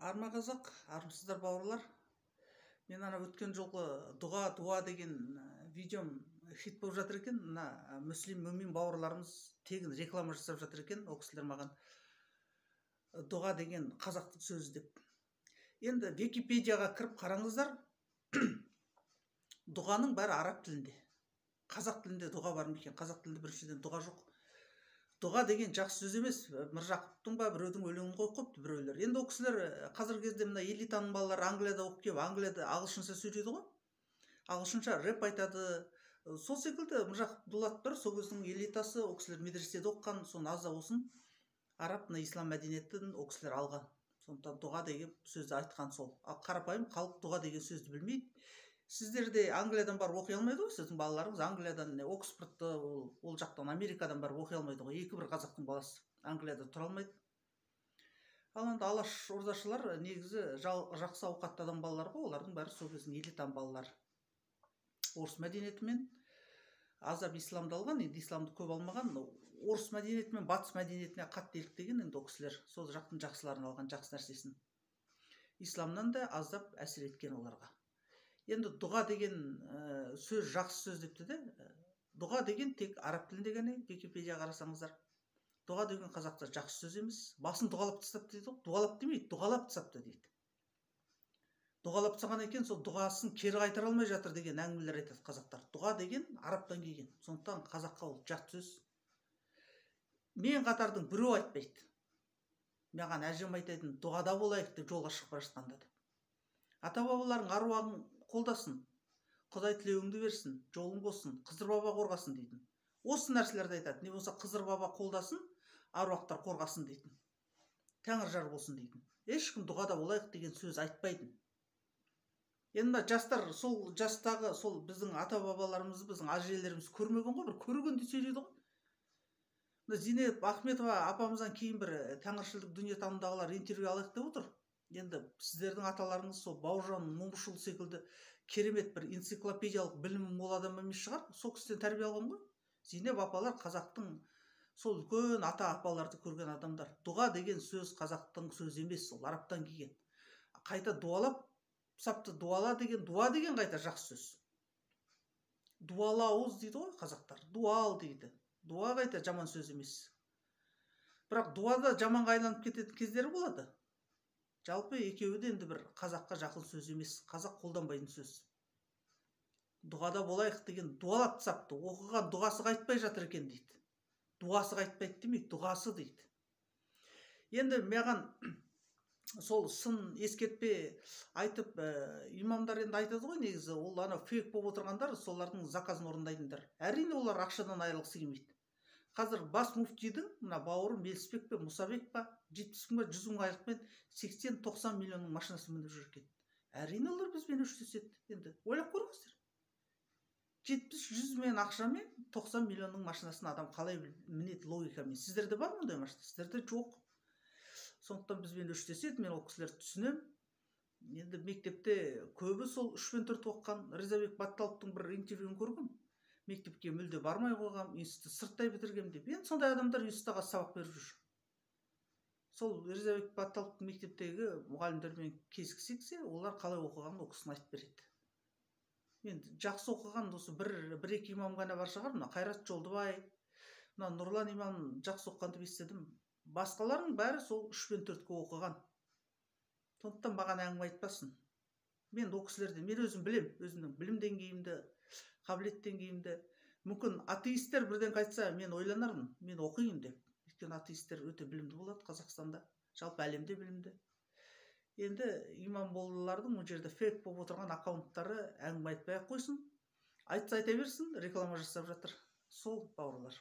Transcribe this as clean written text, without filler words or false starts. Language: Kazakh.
Арма қазақ, армысыздар бауырлар. Мен ана өткен жолғы дұға, дуа деген видеом хит болып жатыр екен. Мына мүслим, мүмин бауырларымыз тегін реклама жасап жатыр екен. Ол кісілер маған дұға деген қазақтың сөзі деп. Енді Википедияға кіріп қараңыздар. Дұғаның бәрі араб тілінде. Қазақ тілінде дұға бар ма екен? Қазақ тілінде біріншіден дұға жоқ. Дұға деген жақсы сөз емес. Міржақыптың ба біреудің өлеңін қойып қойыпты біреулер. Енді ол кісілер қазіргі кезде мына элитаның балалары Англияда оқып келіп, Англияда ағылшынша сөйлейді ғой. Ағылшынша рэп айтады. Сол секілді Міржақып Дулатов сол кездің элитасы, ол кісілер медреседе оқыған, соны аз да болсын араб, мына ислам мәдениетін ол кісілер алған. Сондықтан дұға деген сөзді айтқан сол. Ал қарапайым халық дұға деген сөзді білмейді. Сіздер де Англиядан барып оқи алмайды ғой, сіздің балаларыңыз Англиядан, Оксфордты, ол жақтан, Америкадан барып оқи алмайды ғой. Екі бір қазақтың баласы Англияда тұра алмайды. Ал енді алаш ордашылар негізі жақсы ауқатты адам балалары ғой, олардың бәрі сол кездің элитаның балалары. Орыс мәдениетімен аздап исламды алған, енді исламды көп алмаған, орыс мәдениеті мен батыс мәдениетіне қатты еліктеген енді ол кісілер сол жақтың жақсыларын алған, жақсы нәрсесін. Исламнан да аздап әсер еткен оларға. Енді дұға деген сөз жақсы сөз депті де. Дұға деген тек араб тілінде ғана, Википедияға қарасаңыздар. Дұға деген қазақта жақсы сөз емес. Басын дұғалап тастапты дейді ғой. Дуалап демейді, дұғалап тастапты дейді. Дұғалап тастаған екен, сол дұғасын кері қайтара алмай жатыр деген әңгімелер айтады қазақтар. Дұға деген арабтан келген. Сондықтан қазаққа ол жат сөз. Мен қатардың біреу айтпайды. Маған әжем айтатын, дұғада болайық деп жолға шығып бара жатқанда деп. Ата-бабаларың аруағың қолдасын, Құдай тілеуіңді берсін, жолың болсын, Қызыр баба қорғасын дейтін. Осы нәрселерді айтады. Не болса Қызыр баба қолдасын, аруақтар қорғасын дейтін. Тәңір жар болсын дейтін. Ешкім дұғада болайық деген сөз айтпайтын. Енді мына жастар сол жастағы сол біздің ата-бабаларымызды, біздің әжелеріміз көрмеген ғой, бір көргенде сөйлейді ғой. Мына Зейнеп Ахметова апамыздан кейін бір тәңіршілдік дүниетанымдағылар интервью алайық деп отыр. Енді сіздердің аталарыңыз сол Бауыржан Момышұлы секілді керемет бір энциклопедиялық білімі мол адам емес шығар, сол кісіден тәрбие алған ғой. Зейнеп апалар қазақтың сол үлкен ата апаларды көрген адамдар. Дұға деген сөз қазақтың сөзі емес, ол арабтан келген. Қайта дуалап сапты, дуала деген, дуа деген қайта жақсы сөз. Дуала ауыз дейді ғой қазақтар, дуал дейді. Дуа қайта жаман сөз емес. Бірақ дуа да жаманға айланып кететін кездері болады. Жалпы екеуі де енді бір қазаққа жақын сөз емес, қазақ қолданбайтын сөз. Дұғада болайық деген дуалап тастапты, оқыған дұғасы қайтпай жатыр екен дейді. Дуасы қайтпайды демейді, дұғасы дейді. Енді маған сол сын ескертпе айтып, имамдар енді айтады ғой негізі, ол ана фейк болып отырғандар солардың заказын орындайтындар. Әрине олар ақшадан айырылғысы келмейді. Қазір бас муфтидің мына бауыры Мелісбек пе, Мұсабек па, 70 мың ба, 100 мың айлықпен 80-90 миллионның машинасын мініп жүр екен. Әрине олар бізбен өштеседі. Енді ойлап көріңіздер. 70-100 мың ақшамен 90 миллионның машинасын адам қалай мінеді логикамен? Сіздерде бар ма ондай машина? Сіздерде жоқ. Сондықтан бізбен өштеседі, мен ол кісілерді түсінемін. Енді мектепте көбі сол 3 пен 4 оқыған. Ризабек Батталовтың бір интервьюін көргім. Мектепке мүлде бармай қойғам, институтты сырттай бітіргем деп. Енді сондай адамдар институтқа сабақ беріп жүр. Сол Ризабек Батталовтың мектептегі мұғалімдермен кезіксек, олар қалай оқығанын ол кісіні айтып береді. Енді жақсы оқыған осы бір екі имам ғана бар шығар. Мына Қайрат Жолдыбай, мына Нұрлан имам жақсы оқыған деп естідім. Басқаларының бәрі сол 3 пен 4-ке оқыған. Сондықтан маған әңгіме айтпасын. Мен ол кісілерден, мен өзім білем, өзімнің білім деңгейімді, қабілет деңгейімді. Мүмкін атеисттер бірден қайтса, мен ойланармын, мен оқиын деп. Өйткені атеисттер өте білімді болады Қазақстанда, жалпы әлемде білімді. Енді имам молдалардың бұл жерде фейк болып отырған аккаунттары әңгіме айтпай ақ қойсын. Айтса айта берсін, реклама жасап жатыр. Сол бауырлар.